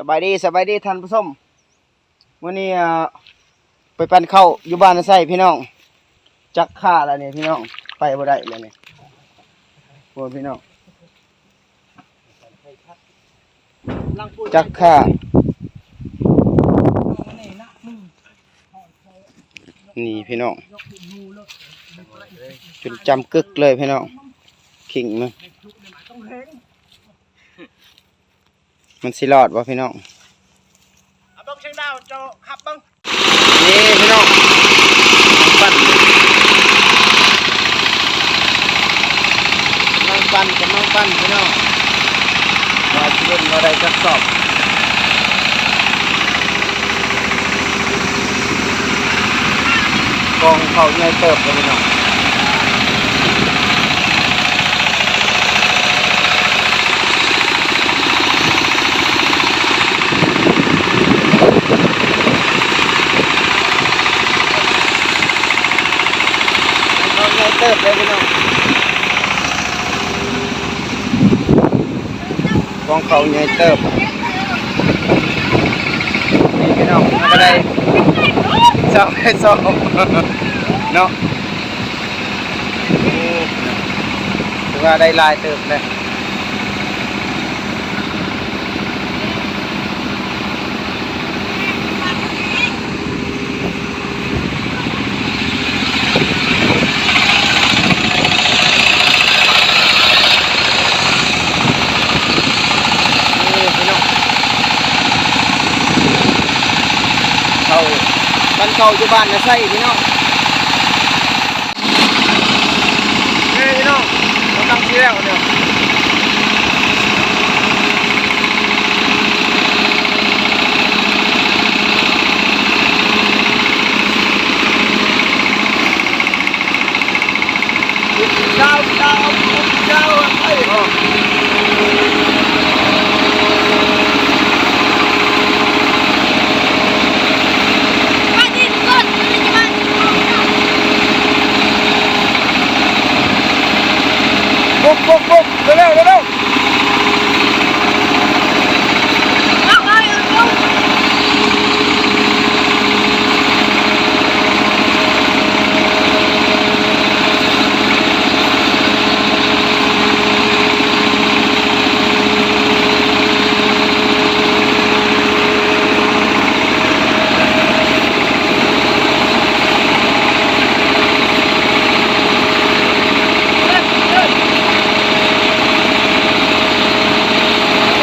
ສະບາຍດີ ສະບາຍດີທ່ານຜູ້ຊົມ. ມື້ນີ້ ເອີ ໄປປັ່ນເຂົ້າຢູ່ບ້ານນາໄຊພີ່ນ້ອງ. ຈັກຂ້າແລ້ວນີ້ພີ່ນ້ອງ ໄປບໍ່ໄດ້ແລ້ວນີ້ ໂອ້ ພີ່ນ້ອງ ຈັກຂ້າ. ນີ້ພີ່ນ້ອງ ຈົນຈຳກຶກເລີຍພີ່ນ້ອງ ຂີງມັນ. ມັນຊິລອດບໍ່ພີ່ນ້ອງ? ເອົາເບິ່ງຊຽງດາວ ເຈົ້າຂັບເບິ່ງ. ນີ້ພີ່ນ້ອງ ກຳລັງປັ່ນ ກຳລັງປັ່ນ ກຳລັງປັ່ນພີ່ນ້ອງ ວ່າຊິເປັນບໍ່ໄດ້ຈັກສອບ. ກອງເຂົ້າໃຫຍ່ເຕີບເດ້ພີ່ນ້ອງ. ກອງເຂົ້າໃຫຍ່ເຕີບເດ້ພີ່ນ້ອງ ກອງເຂົ້າໃຫຍ່ເຕີບ. ນີ້ພີ່ນ້ອງ ມັນກະໄດ້ສອບ ສອບເນາະ. ໂອ້ ຖືວ່າໄດ້ຫຼາຍເຕີບແລ້ວ. ນີ້ພີ່ນ້ອງ ເຂົ້າ ບ້ານເກົ່າຢູ່ບ້ານນາໄຊພີ່ນ້ອງ. ເອີ ພີ່ນ້ອງ ກຳລັງຊິແລ້ວເນາະ. ປຸບ ປຸບ ປຸບ ເລັວໆ ເລັວໆ.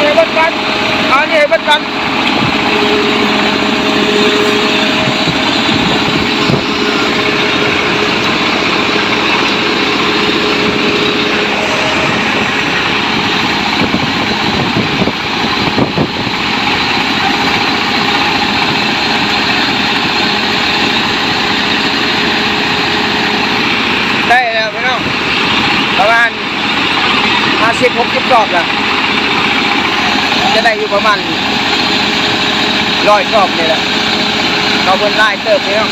ນີ້ໃຫ້ເບິດກ່ອນ ເອົານີ້ໃຫ້ເບິດກ່ອນ. ໄດ້ແລ້ວພີ່ນ້ອງ ປະມານຫ້າສິບ ຫົກສິບສອບລະ ຈະໄດ້ຢູ່ປະມານຮ້ອຍສອບນີ້ແຫຼະ ເຂົາເພິ່ນຫຼາຍເຕີບພີ່ນ້ອງ.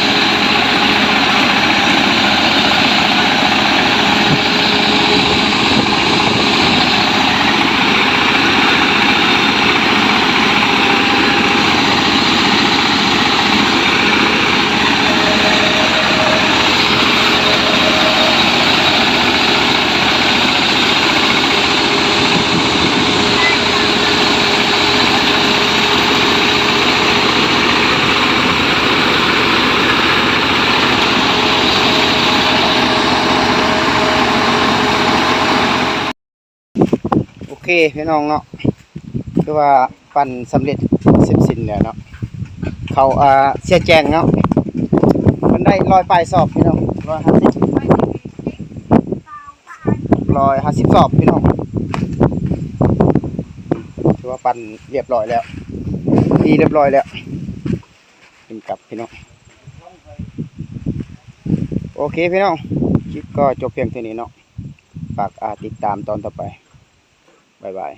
ໂອເຄພີ່ນ້ອງເນາະ ຄືວ່າປັ່ນສຳເລັດເສັດສິ້ນແລ້ວເນາະ ເຂົ້າ ອ່າ ເຊຍແຈງເນາະ ເພິ່ນໄດ້ຮ້ອຍປາຍສອບພີ່ນ້ອງ ຮ້ອຍຫ້າສິບ ຮ້ອຍຫ້າສິບສອບພີ່ນ້ອງ ຖືວ່າປັ່ນລຽບຮ້ອຍແລ້ວ ດີລຽບຮ້ອຍແລ້ວ ຂຶ້ນກັບພີ່ນ້ອງ. ໂອເຄພີ່ນ້ອງ ຄລິບກໍຈົບພຽງເທົ່ານີ້ເນາະ ຝາກ ອ່າ ຕິດຕາມຕອນຕໍ່ໄປ ບາຍບາຍ.